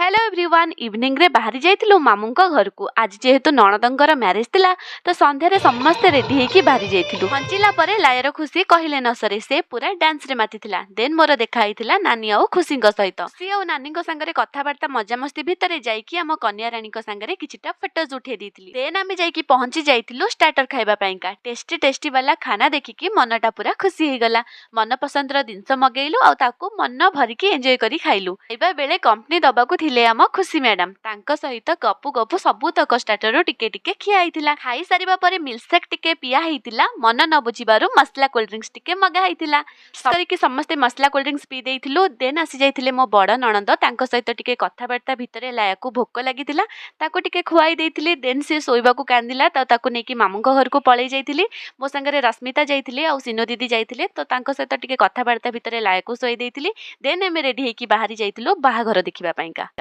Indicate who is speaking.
Speaker 1: Hello everyone, ଇଭିନିଂରେ ବାହାରି ଯାଇଥିଲୁ ମାମୁଙ୍କ ଘରକୁ। ଆଜି ଯେହେତୁ ନଣନ୍ଦଙ୍କର ମ୍ୟାରେଜ୍ ଥିଲା, ତ ସନ୍ଧ୍ୟାରେ ସମସ୍ତେ ରେଡି ହେଇକି ବାହାରି ଯାଇଥିଲୁ। ପହଞ୍ଚିଲା ପରେ ଲାୟର ଖୁସି କହିଲେ ନ ସରେ, ସେ ପୁରା ଡ୍ୟାନ୍ସରେ ମାତିଥିଲା। ଦେନ୍ ମୋର ଦେଖା ହେଇଥିଲା ନାନୀ ଆଉ ଖୁସିଙ୍କ ସହିତ। ଖୁସି ଆଉ ନାନୀଙ୍କ ସାଙ୍ଗରେ କଥାବାର୍ତ୍ତା, ମଜାମସ୍ତି ଭିତରେ ଯାଇକି ଆମ କନ୍ୟା ରାଣୀଙ୍କ ସାଙ୍ଗରେ କିଛିଟା ଫଟୋଜ ଉଠେଇ ଦେଇଥିଲି। ଦେନ୍ ଆମେ ଯାଇକି ପହଞ୍ଚି ଯାଇଥିଲୁ ଷ୍ଟାର୍ଟର ଖାଇବା ପାଇଁକା। ଟେଷ୍ଟି ଟେଷ୍ଟି ବାଲା ଖାନା ଦେଖିକି ମନଟା ପୁରା ଖୁସି ହେଇଗଲା। ମନ ପସନ୍ଦର ଜିନିଷ ମଗେଇଲୁ ଆଉ ତାକୁ ମନ ଭରିକି ଏନ୍ଜୟ କରି ଖାଇଲୁ। ଖାଇବା ବେଳେ କମ୍ପାନୀ ଦବାକୁ ଥିଲେ ଆମ ଖୁସି ମ୍ୟାଡାମ। ତାଙ୍କ ସହିତ ଗପୁ ଗପୁ ସବୁତକ ଷ୍ଟାର୍ଟରରୁ ଟିକେ ଟିକେ ଖିଆ ହେଇଥିଲା। ଖାଇସାରିବା ପରେ ମିଲ୍କଶେକ୍ ଟିକେ ପିଆ ହେଇଥିଲା। ମନ ନ ବୁଝିବାରୁ ମସଲା କୋଲ୍ଡ ଡ୍ରିଙ୍କସ ଟିକେ ମଗା ହେଇଥିଲା କରିକି ସମସ୍ତେ ମସଲା କୋଲ୍ଡ ଡ୍ରିଙ୍କସ ପିଇ ଦେଇଥିଲୁ। ଦେନ୍ ଆସି ଯାଇଥିଲେ ମୋ ବଡ଼ ନଣନ୍ଦ। ତାଙ୍କ ସହିତ ଟିକେ କଥାବାର୍ତ୍ତା ଭିତରେ ଲାୟାକୁ ଭୋକ ଲାଗିଥିଲା, ତାକୁ ଟିକେ ଖୁଆଇ ଦେଇଥିଲି। ଦେନ୍ ସେ ଶୋଇବାକୁ କାନ୍ଦିଲା, ତ ତାକୁ ନେଇକି ମାମୁଙ୍କ ଘରକୁ ପଳେଇ ଯାଇଥିଲି। ମୋ ସାଙ୍ଗରେ ରଶ୍ମିତା ଯାଇଥିଲେ ଆଉ ସିନୁ ଦିଦି ଯାଇଥିଲେ। ତ ତାଙ୍କ ସହିତ ଟିକେ କଥାବାର୍ତ୍ତା ଭିତରେ ଲାୟାକୁ ଶୋଇ ଦେଇଥିଲି। ଦେନ୍ ଆମେ ରେଡି ହେଇକି ବାହାରି ଯାଇଥିଲୁ ବାହାଘର ଦେଖିବା ପାଇଁକା।